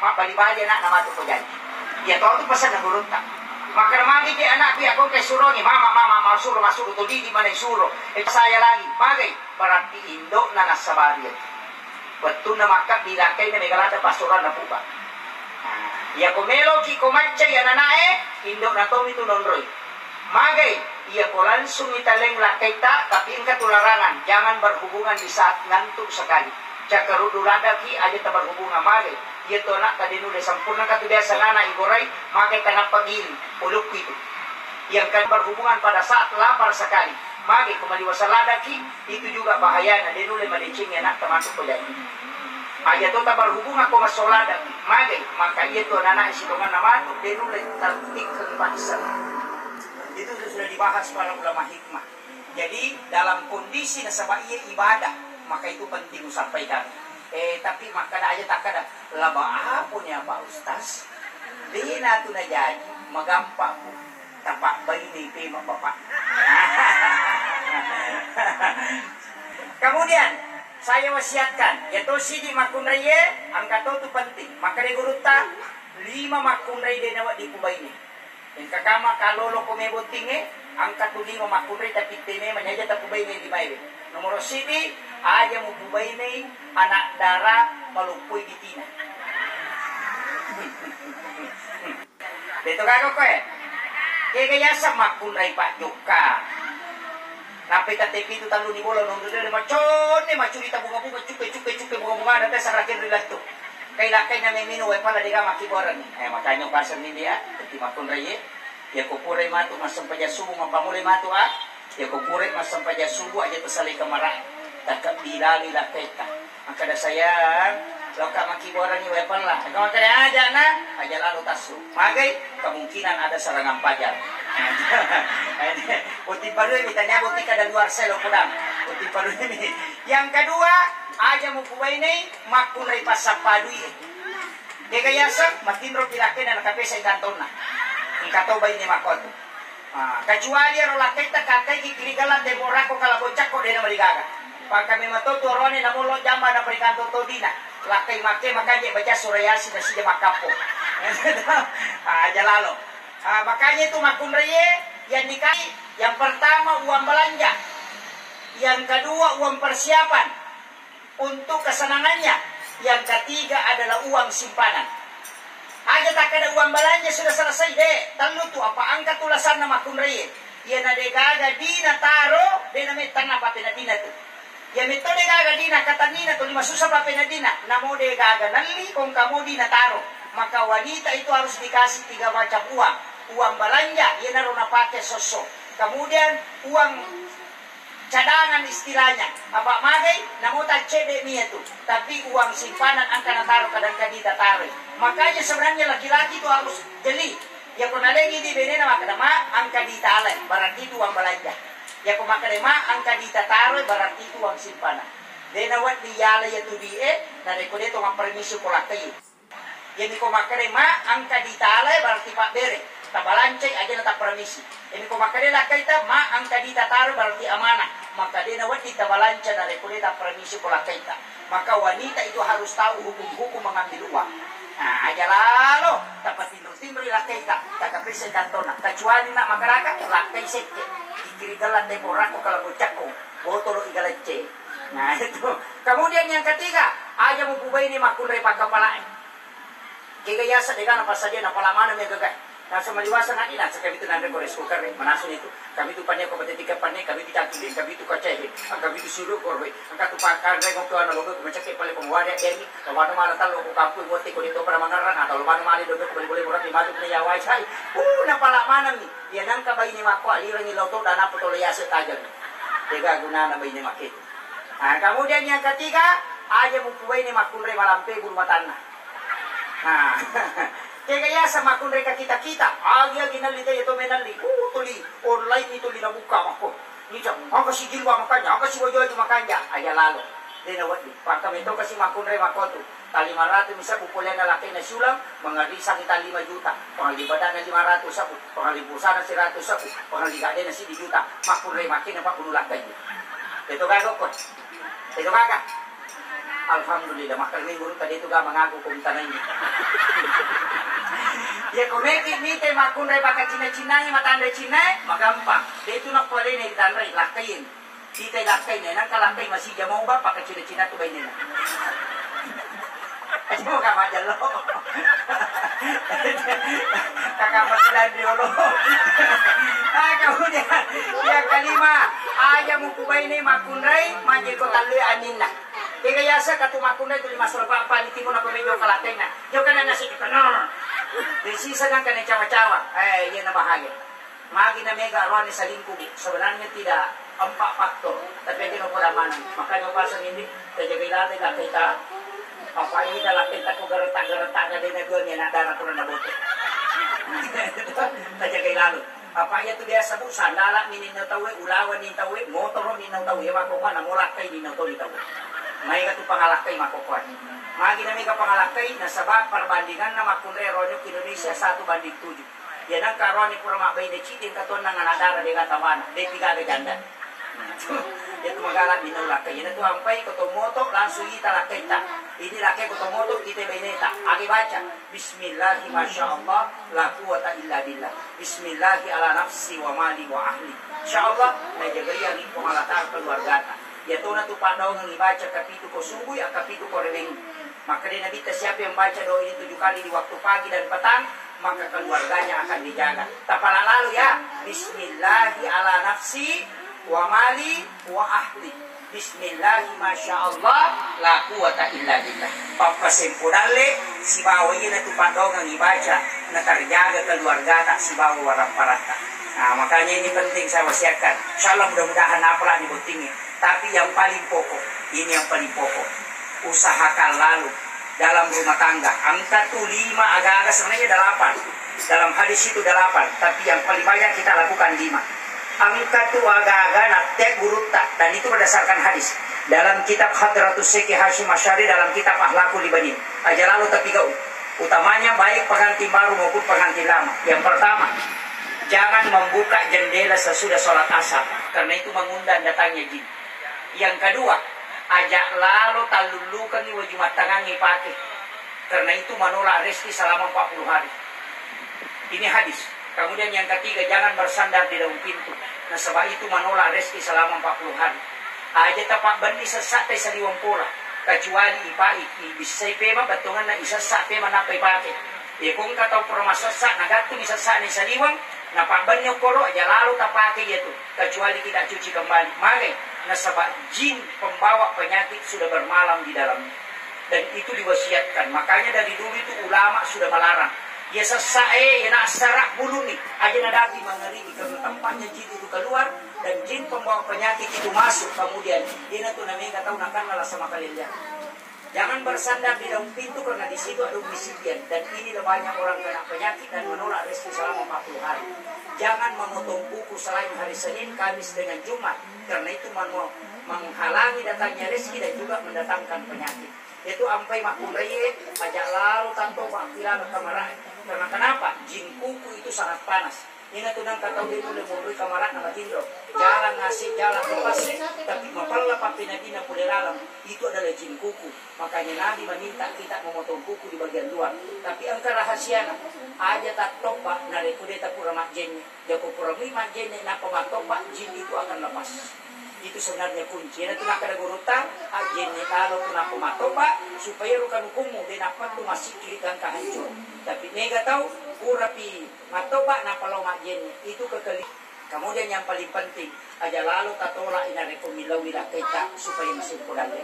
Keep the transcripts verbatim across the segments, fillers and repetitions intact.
Mabbali-bali ana'na matu ko jaji. Iya to tu pesanna gurutta. Makkeda magi je anakku iya ko engka surongi, mama, mama, masuro, masuro, to didi mana suro. E saya lagi, magai, berarti indokna nassabari itu. Wettunna makkabbi lakkainna mega ladde passuranna puba. Nah, iya ko meloki ko maccai anana'e, indokna tomi tu nonroi. Magai, iya ko langsung italeng lakkaita, tapi engka tu larangan, jangan berhubungan di saat ngantuk sekali. Cakkaruddu ladaki aja taberhubungan magai. Iya tu anakta de nulle sempurna ka tu biasa nana igorai, magai kanappa gili, ulukku itu. Yang kan berhubungan pada saat lapar sekali. Magai ko maliwasa ladaki, itu juga bahayana, de nulle madecengi anakta matu ko jaji. Aja to taberhubungan ko masso ladaki, magai, maka iya tu anana'e sitonganna matu, de nulle tartikkeng paniseng. Itu sudah dibahas para ulama hikmah. Jadi, dalam kondisi nasaba iya ibadah, maka itu penting usampaikan. Eh, tapi makkada aja takkada, laba apa nih Pak Ustaz? Dena tu najaji, magampa pu. Tapak bayi ni pe mak bapak. Kemudian, saya wasiatkan, ya to sidi makkunrai ye, angka to tu penting. Makkada gurutta, lima makkunrai dena wadi pubaine. Engka kama kalolo ko me bottingnge, angka tu lima makkunrai tapi te memang aja tapubainei limaewe. Nomoro sidi, aja mupubainei anak dara maloppoi bitina. Beto gaga koe. Kega yaseng makkunrai pajjokka. Nappai tette pitu tallu ni bola nonroi dede maconne macurita bunga-bunga cukke cukke cukke bunga-bunga ada tessa raken ri lettu. Kai lakkainna memminung wae pala dega makkiboranni. Eh, makanya paseng ni dia, tette makkunrai ye. Iya ko purai matu massempajang subuh mappamulai matu a. Iya ko purai massempajang subuh aja tasalai kamara. Takkabbi lalui lakkaitta. Makkada sayang, lokka makkiboranni wae pella. Engka makkada aja na, aja lalo tassu. Magai kemungkinan ada serangan fajar. Botting parue mi tania botting kada luar selo podang. Botting parue mi. Yang kedua, aja mupubainei makkunrai passappa dui. Kega yaseng matinro pi lakkainna nakapesai kantonna. Engka to baine makkotu. Ah, kecuali ero lakkaitta kakkaiki kiri gala temmo rakko kala boccakko dena marigaga. Pakka memang to tuaroane namollo jamba na perikantong to dina. Lakkai makke makanje baca surah Yasin nasija makkappo. Ah, aja lalo. Ah, makanya itu makkunraie yang dikai yang pertama uang belanja. Yang kedua uang persiapan. Untuk kesenangannya. Yang ketiga adalah uang simpanan. Aja takkada uang belanja sudah selesai, de, tellu tu apa angka tu lasanna makkunraie. Iyana de gaga dina taro, de na mettanna papenadina tu. Iya metto de gaga dina katannina tu lima susa papenadina, namo de gaga nelli kongkamo dina taro. Maka wanita itu harus dikasih tiga macam uang. Uang belanja, iyanaro napake sosso. Kemudian uang cadangan istilahnya, apa magai, namo taccedde mi itu, tapi uang simpanan angka nataro kadang kadi tataroi. Makanya sebenarnya laki-laki itu harus jeli. Ya ko nalengi di benena makkada ma angka ditalai, berarti itu uang belanja. Ya ko makkada ma angka ditataroi, berarti itu uang simpanan. Dena wedding yala ya tu di e, narekko de to mappermisi ko lakkai. Iyami ko makkeda ma engka ditalai berarti pabbere, tabalancai ajana tapparamisi. Iyami ko makkeda lakkaita ma engka ditataro berarti amanah, maka de nawedding tabalanca narekko de tapparamisi ko lakkaita. Maka wanita itu harus tahu hukum-hukum mengambil uang. Nah, aja lalo tapatinro-tinroi lakkaita, takapesai kantona. Kecuali nak makaraka lakkai sekke, ikkiri gella tempo rakko kala boccakko, botolo igalecce. Nah, itu. Kemudian yang ketiga, aja mupubaini makkunrai pakkapalae. Kega yaseng dega napassadia napala maneng mi gagae. Naseng maliwaseng adi naseng kami tu nanre ko rice cooker e, manasuni tu. Kami tu panne ko patetikeng panne, kami tu cangkiri, kami tu kacae, kami tu siru korwe. Engka tu pakkanre mo ko ana logo ko macakke pale pemawade deni. Lomano mala tallo ko kampung mote ko dito pada mangerang atau lomano mala dodo ko bali bole murah matu punya yawai sai. Uh, napala maneng mi. Iya nengka baine makko alirengi loto dan apa tole yaseng tajeng. Kega gunana baine makke. Nah, kemudian yang ketiga, aja mupubaini makkunrai malampe bulu matanna. Nah, kega yaseng makkunrai ka kita-kita, agi-agi nelli te to menelli, uh, tuli online mi tuli nabuka makko. Nica, maka si jilbab makanja, maka si baju-baju makanja, aja lalo. De nawedding, pakka metto kasi makkunrai makko tu. Talima ratu mi sabbu polena lakkaina siuleng, mangarisa mi talima juta, pangalli badana lima ratu sabbu, pangalli busana siratu sabbu, pangalli gadena siddi juta, makkunrai makkina pabbulu lakkai. Itu gaga ko. Itu gaga. Alhamdulillah, makkalemeng gurutta de' tu ga mangaku ko mutanai. Iya ko meki mite makkunrai pakacina-cinangi matanre cinae, magampang. De' tu nakkualena ditanrei, lakkaien. Kita lakkai ne, nangka lakkai masija mau ba pakacina-cina tu bainena. Aja mau ka majallo. Kakak Mas Landri olo. Ah, kemudian yang kelima, aja muku baine makkunrai, majeko tallue aninna. Kega yasa katu makkunrai tuli masala papa ni timu nako mejo kalakkaina. Jokana nasi kono. Sisa nangka ne cawa-cawa. Eh, iya na bahaya. Magi na mega roane salingkuh, Bu? Sebenarnya tidak empat faktor, tapi aja no pada maneng. Makanya pasang ini, tajagai laleng lakkaita. Apa ini lakkaita ko geretak-geretak na dena dua ni anak darah kurang na bote. Tajagai laleng. Apa iya tu biasa, Bu, sandala ni ninna tauwe, ulawa ni tauwe, motoro ni ninna tauwe, mako mana mo lakkai ni ninna tauwe. Maega tu pangalakkai mako kuat. Magi na mega pangalakkai, nasaba perbandinganna makkunrai roane Indonesia satu banding tujuh. Iya nangka roane pura mabbaine ciddi engka tonnang anak dara de' gaga tawana, de' pigaga janda. Iya tu magala minau lakkai. Iya tu ampai ko to moto langsung ita lakkaita. Ini lakkai ko to moto ita baineta. Age baca, bismillahi masya Allah la quwata illa billah. Bismillahi ala nafsi wa mali wa ahli. Insya Allah najagaiangngi Puang Allah Ta'ala keluargata. Iya tona tu paddaungang ibaca kapitu ko subui, akapitu ko rewengi. Makkeda Nabitta, siapa yang baca doa ini tujuh kali di waktu pagi dan petang, maka keluarganya akan dijaga. Tapala lalu ya, bismillahi ala nafsi wa mali wa ahli. Bismillahi masya Allah la quwata illa billah. Pappasempo dalle sibawa iya natu paddaungang ibaca, na terjaga keluargata sibawa waramparatta. Nah, makanya ini penting saya wasiatkan. Insya Allah mudah-mudahan apalah ni bottingi. Tapi yang paling pokok, ini yang paling pokok, usahakan lalu dalam rumah tangga. Engka tu lima, aga-aga sebenarnya delapan. Dalam hadis itu delapan, tapi yang paling banyak kita lakukan lima. Engka tu aga-aga natte gurutta, dan itu berdasarkan hadis. Dalam kitab Hadratus Syekh Hasyim Asy'ari, dalam kitab Akhlakul Ibanin. Aja lalo tapi gau. Utamanya baik pengantin baru maupun pengantin lama. Yang pertama, jangan membuka jendela sesudah sholat asar, karena itu mengundang datangnya jin. Yang kedua, aja lalo tallullukengngi waju mattangangnge pake, karena itu menolak rezeki selama empat puluh hari. Ini hadis. Kemudian yang ketiga, jangan bersandar di daun pintu, nasaba itu menolak rezeki selama empat puluh hari. Aja tapabbenni sessa tai saliweng pola, kecuali ipai, ibissai pema bettuanganna isessa pema nappa ipake. Iya ko engka tau pura massessa, nagattung isessana isaliweng, napabbenni okkoro, aja lalo tapake iyatu, kecuali kita cuci kembali. Magai? Nasaba jin pembawa penyakit sudah bermalam di dalamnya. Dan itu diwasiatkan. Makanya dari dulu itu ulama sudah melarang. Iya sessa e, iya nassara, buluni. Aja nadapi mangaribi karena tempatnya jin itu keluar, dan jin pembawa penyakit itu masuk. Kemudian, iyanatu namega tau nakanna lasa makalelleang. Jangan bersandar di daun pintu karena di situ ada Umi Sitian, dan inilah banyak orang kena penyakit dan menolak rezeki selama empat puluh hari. Jangan memotong kuku selain hari Senin, Kamis, dengan Jumat, karena itu mano-, menghalangi datangnya rezeki dan juga mendatangkan penyakit. Itu ampai makkunraie, aja lalo tanto pak ilaga kamarae. Karena kenapa? Jin kuku itu sangat panas. Ina tu nangka tau de nulle monroi kamara'na matinro. Jalan A C, jalan kipas, tapi mapella pappeneddinna pole laleng. Itu adalah jin kuku. Makanya Nabi meminta kita memotong kuku di bagian luar. Tapi engka rahasiana. Aja tattobba narekko de tapura majjenne. Jako pura mui majjenne nappa mattobba, jin itu akan lepas. Itu sebenarnya kunci. Ina tu nakkeda gurutta, ajjenne lalo tu nappa mattobba, supaya ro kanukummu de nappa tu massikkiri gangka hancur. Tapi mega tau purapi Mattoba nappa lao majjenne, itu kekeli. Kemudian yang paling penting, aja lalo tatolak i narekko millau i lakkaitta supaya masempo dalle.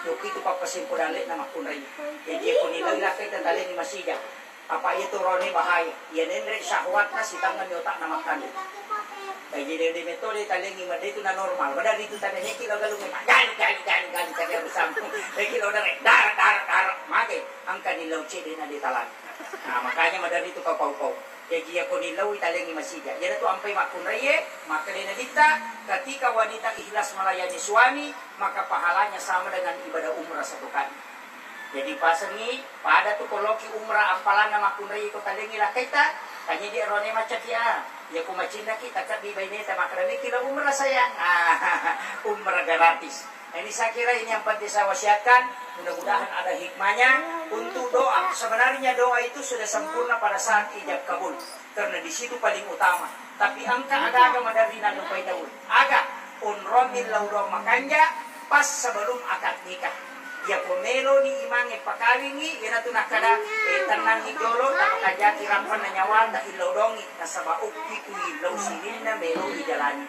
Yokkitu pappasempo dalle na makkunrai. Jadi ko nillau i lakkaitta talengi masija. Apa iya tu rone bahaya. Iya nenre syahwatna sitangngani otakna makkanu. Eh, jadi de metode talengi made itu na normal. Padahal itu tanda neki lo galung, galu galu galu galu tadi harus sambung. Neki lo dare dar dar dar mage angka nillau cede na ditalang. Nah, makanya madari tu kapau-pau. Jaji, iyako nillau i talengi masija. Iyanatu ampai makkunraie, makkedai Nabitta, ketika wanita ikhlas melayani suami, maka pahalanya sama dengan ibadah umrah satu kali. Jadi, pasengi, pada tu koloki umrah appalanna makkunraie ko talengi lakkaitta, tanya di arone macaki, ah. Iyako macinnaki, takabbi baineta, makkeda, "Meki la umrah, sayang." Ah, umrah gratis. Ini saya kira ini yang penting saya wasiatkan, mudah-mudahan ada hikmahnya untuk doa. Sebenarnya doa itu sudah sempurna pada saat ijab kabul, karena di situ paling utama. Tapi engka ada aga maderri nallupai tau. Aga, onronni lao doang makanja pas sebelum akad nikah. Iyako meloni imangnge pakawingngi, iyanatu nakkada, eh, tennangngi jolo, napakanjaki rampanna nyawata, illau dongi, nasaba ukkiku illau sininna meloi jalani.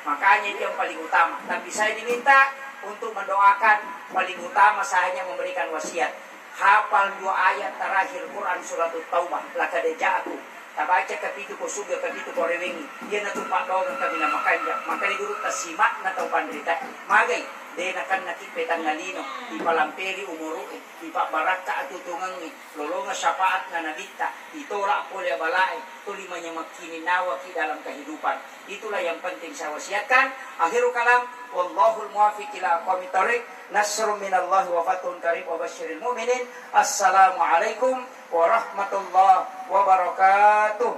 Makanya itu yang paling utama. Tapi saya diminta untuk mendoakan, paling utama saya hanya memberikan wasiat. Hafal dua ayat terakhir Quran Surat Taubah, laqad ja'akum. Tabaca kapitu ko suga, kapitu ko rewengi. Iyanatu paddoangeng kaminang makanja. Makanya guru tasimakna tau panrita. Magai, de nakennaki petangnga lino, ipalamperi umuru'e, ipabbarakka atutungengngi, lolongeng syafaatna nabitta, itolak pole abalae, tuli manyamekkininawaki dalam kehidupan. Itulah yang penting saya wasiatkan. Akhirul kalam, wallahul muwaffiq ila aqwamit thariq. Nasrun minallahi wa fathun qarib wa basyiril mu'minin. Assalamualaikum warahmatullahi wabarakatuh.